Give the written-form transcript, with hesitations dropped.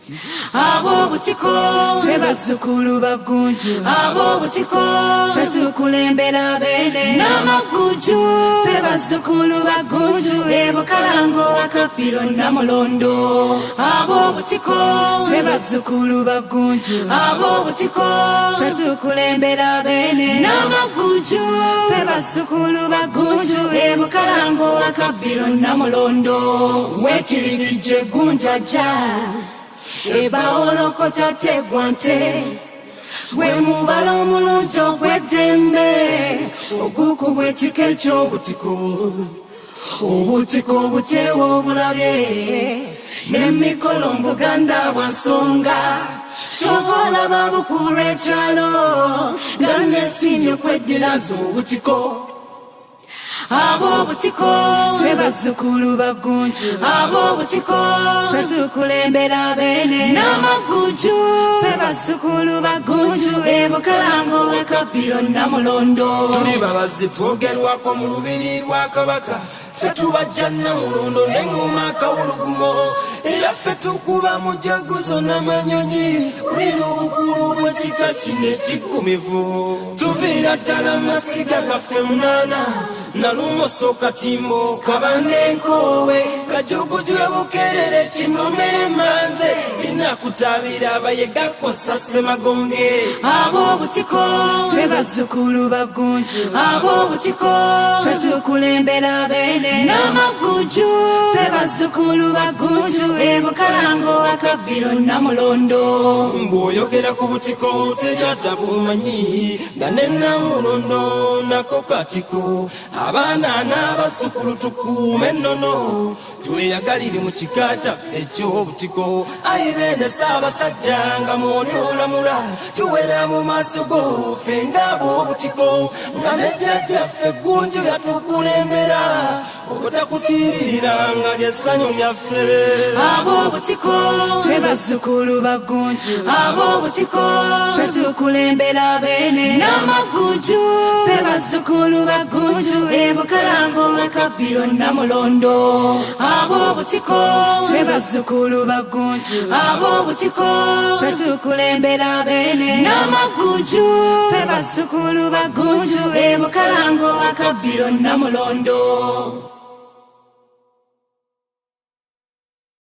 Ab'obutiko ffe bazzukulu ba Ggunju, ab'obutiko ffe tukulembera Beene n'Amaggunju, ffe bazzukulu ba Ggunju e Bukalango, Akabbiro, Namulondo. Ab'obutiko ffe bazzukulu ba Ggunju, ab'obutiko ffe tukulembera Beene n'Amaggunju, ffe bazzukulu ba Ggunju e Bukalango, Akabbiro, Namulondo. Weekirikije gunjaja ebawolokota tegwa nte, gwe mubala omulungi ogw'eddembe ogukubwa ekika eky'obutiko. Obutiko obuteewa obulabye n'emikolo mu Buganda bwa nsonga, kyova olaba bukuulwa ekyalo nga nesiimye okweddira nze obutiko. Ab'obutiko ffe bazzukulu ba Ggunju, ab'obutiko ffe tukulembera Beene n'Amaggunju, ffe bazzukulu ba Ggunju e Bukalango, Akabbiro, Namulondo. Tuli babazzi twogerwako mu lubiri lwa Kabaka, ffe tubajja Namulondo n'eŋŋoma akawulugumo, era ffe tukuba mujaguzo n'amanyonyi. Wulira obukulu bw'ekika kino ekiggumivu, tuviira ddala masiga gaffe munaana: Nalumoso, Katimbo, Kabande, Nkoowe, Kajuguju, Bukerere, Kimomere, Manze, Binakutabira, Abayegakosa, Semagonge. Ab'obutiko ffe bazzukulu ba Ggunju, ab'obutiko ffe tukulembera Beene n'Amaggunju, ffe bazzukulu ba Ggunju e Bukalango, Akabbiro, Namulondo. Ng'oyogera ku butiko teryata bumanyi nga ne Namulondo nako katiko. Abaana n'abazzukulu tukuume ennono, tweyagalire mu kika kyaffe eky'obutiko. Ayi Beene Ssaabasajja, nga mwoli olamula, tuwera mu maaso go ffe ng'ab'obutiko, nga ne jjajjaffe Ggunju yatukulembera obutakutiiririra nga lyessanyu lyaffe. Ab'obutiko ffe bazzukulu ba Ggunju, ab'obutiko ffe tukulembera Beene n'Amaggunju, ffe bazzukulu ba Ggunju e Bukalango, Akabbiro, Namulondo. Ab'obutiko ffe bazzukulu ba Ggunju, ab'obutiko ffe tukulembera Beene n'Amaggunju, ffe bazzukulu ba Ggunju e Bukalango, Akabbiro, Namulondo.